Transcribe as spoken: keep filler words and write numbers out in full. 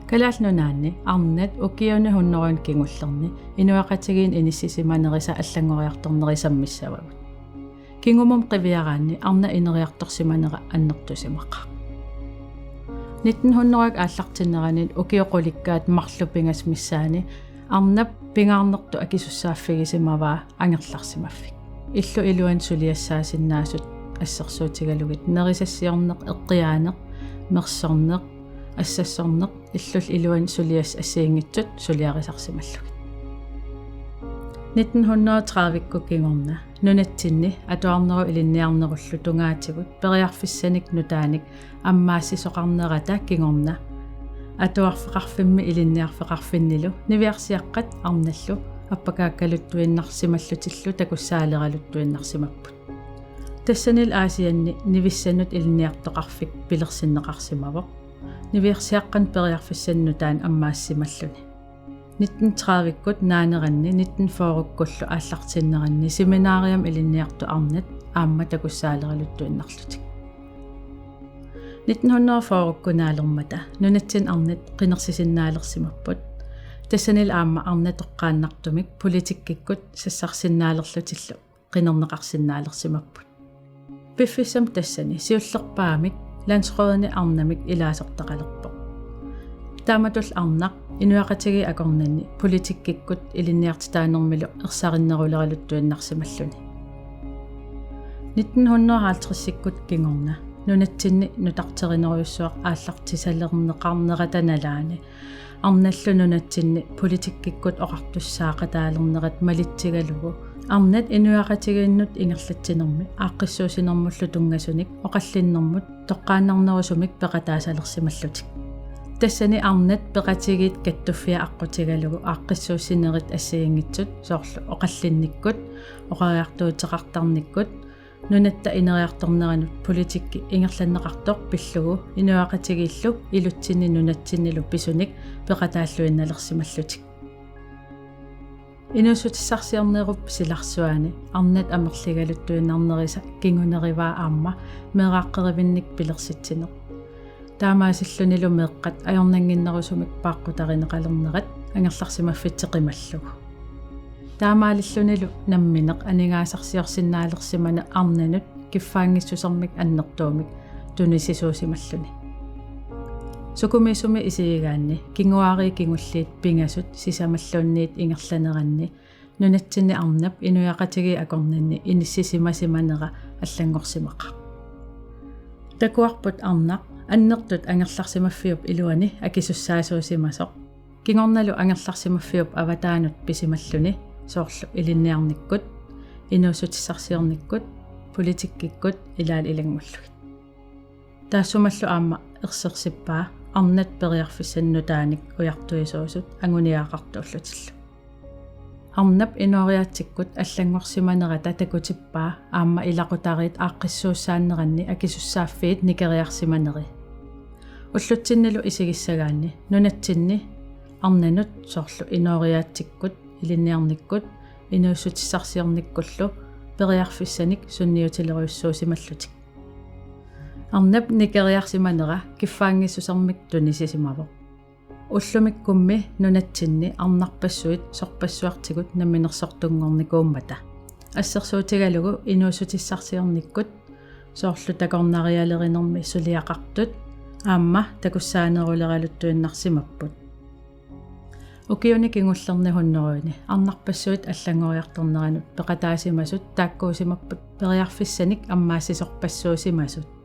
Kalaallit Nunaanni arnat ukiuni hunnorujuni kingullerni inuiaqatigiinni inissisimanerisa allanngoriartorneri sammissavagut. Kingumut qiviaraanni arnat ineriartorsimanera annertusimaqaaq. Nitten hundrede aallartinnerani ukiut qulikkaat marluk pingasut missaanni arnap pingaarnertut akisussaaffigisimavaa angerlarsimaffik. Illut iluanni suliassaasinnaasut assersuutigalugit nerisassiorneq, eqqiaaneq, mersorneq, assassorneq, illullu iluanni suliassat assigiinngitsut suliarisarsimallugit. Nitten hundrede tredivekkut kingorna nunatsinni atuarnerup ilinniarnerullu tungaatigut periarfissanik nutaanik ammaassisoqarnerata kingorna atuarfeqarfimmi ilinniarfeqarfinnilu niviarsiaqqat arnallu appakaakkaluttuinnarsimallutillu takussaaleraluttuinnarsimapput. Tassanilu Aasianni nivissanut ilinniartoqarfik pilersinneqarsimavoq niviarsiaqqanut periarfissanut nutaanik ammaassisimalluni. Nitten tredivekkut naaneranni nitten fyrrekkullu aallartinneranni seminariami ilinniartut arnat aamma takussaaleraluttuinnarlutik. Nitten hundrede fyrrekkut naalermata nunatsinni arnat qinersisinnaalersimapput. Tassanilu aamma arnat toqqaannartumik politikkikkut sassarsinnaalerlutillu qinerneqarsinnaalersimapput. Piffissami tassani siullerpaamik landsrådini arnamik ilaasortaqalerpoq. Taamatullu arnaq inuiaqatigiit akornanni politikkikkut ilinniartitaanermilu ersarinneruleraluttuinnarsimalluni. Nitten hundrede halvtredsikkut kingorna nunatsinni nutarterinerujussuaq aallartisalerneqarnerata nalaani arnallu nunatsinni politikkikkut oqartussaaqataalernerat malitsigalugu arnat inuiaqatigiinnut ingerlatsinermi aaqqissuussinermullu tunngasunik oqallinnermut toqqaannarnerusumik peqataasalersimallutik. Tassani arnat peqatigiit kattuffiat aqqutigalugu aaqqissuussinerit assigiinngitsut soorlu oqallinnikkut, oqariartuuteqartarnikkut, nunatta ineriartorneranut politikki ingerlanneqartoq pillugu inuiaqatigiillu ilutsinni nunatsinnilu pisunik peqataalluinnalersimallutik. Inuussutissarsiornerup silarsuani arnat amerligaluttuinnarnerisa kingunerivaa aamma meeraaqqerivinnik pilersitsineq. Taamaasillunilu meeqqat ajornannginnerusumik paaqqutarineqalernerat angerlarsimaffitsi qimallugu. Taamaalillunilu nammineq aningaasarsiorsinnaalersimaneq arnanut kiffaanngissusermik annertuumik tunisisuusimalluni. Sukumiisumik isigigaanni kinguaariit kingulliit pingasut sisamalluunniit ingerlaneranni nunatsinni arnap inuiaqatigiit akornanni inissisimasimanera allanngorsimaqaaq. Takuarput arnaq annertut angerlarsimaffiup iluani akisussaasuusimasoq. Kingornalu angerlarsimaffiup avataanut pisimalluni soorlu ilinniarnikkut, inuussutissarsiornikkut, politikkikkut ilaalu ilanngullugit. Taassumalu aamma ersersippaa arnat periarfissanut nutaanik ujartuisuusut anguniagaqartuullutillu. Arnap inooriaatsikkut allanngorsimanerata takutippaa aamma ilaqutariit aaqqissuussaanneranni akisussaaffiit nikeriarsimaneri. Ullutsinnilu isigissagaanni nunatsinni arnanut soorlu inooriaatsikkut, ilinniarnikkut, inuussutissarsiornikkullu periarfissanik sunniutilerujussuusimallutik. Arnap nikeriarsimanera kiffaanngissusermik tunisisimavoq. Ullumikkummi nunatsinni arnarpassuit sorpassuartigut namminersortunngornikuummata. Assersuutigalugu inuussutissarsiornikkut soorlu takornarialerinermi suliaqartut aamma takussaaneruleraluttuinnarsimapput. Ukiuni kingullerni hunnorujuni arnarpassuit allanngoriartorneranut peqataasimasut taakkuusimapput periarfissanik ammaassisorpassuusimasut.